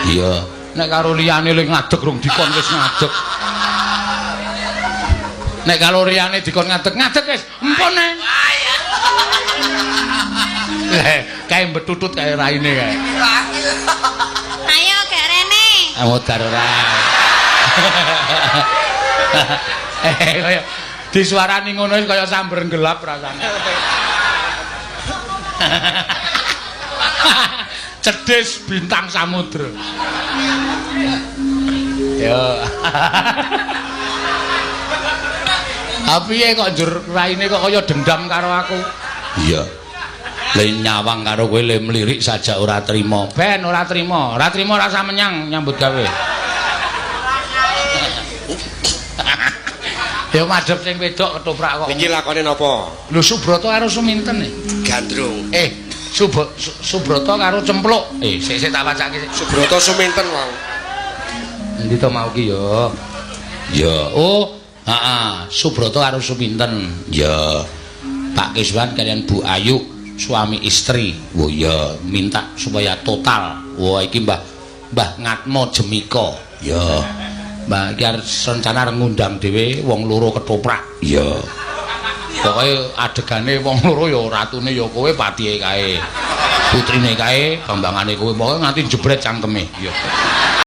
Iya. Nek karo liyane le ngadeg rung dikon wis ngadeg. Nek karo liyane dikon ngadeg, ngadeg wis. Empun neng. Kae mbetutut kae raine kae. Ayo gak rene. Modar ora. Kaya disuarani ngono wis kaya samber gelap rasane. Cedhis bintang samudra. Yo. Ha piye kok njur raine kok kaya dendam karo aku? Iya. Le nyawang karo kowe le mlirik saja ora trima. Ben ora trima, ora trima rasa menyang nyambut gawe. Ya madhep sing wedok ketoprak kok. Niki lakone napa? Lho Subrata karo Suminten e. Gandrung. Subrata karo Cempluk. Sik sik tak wacake sik. Subrata Suminten wau. Endi to mau ki ya? Ya. Oh, heeh, Subrata karo Suminten. Ya. Pak Kiswan kalian Bu Ayu suami istri. Oh iya, minta supaya total. Wah, iki Mbah Mbah Ngatmo Jemika. Ya. Mbah iki arep rencana arep ngundang dhewe wong loro ketoprak. Iya. Pokoke adegane wong loro ya ratune ya kowe, patihe kae. Putrine kae, bambangane kowe, pokoke nganti jebret cangkeme. Iya.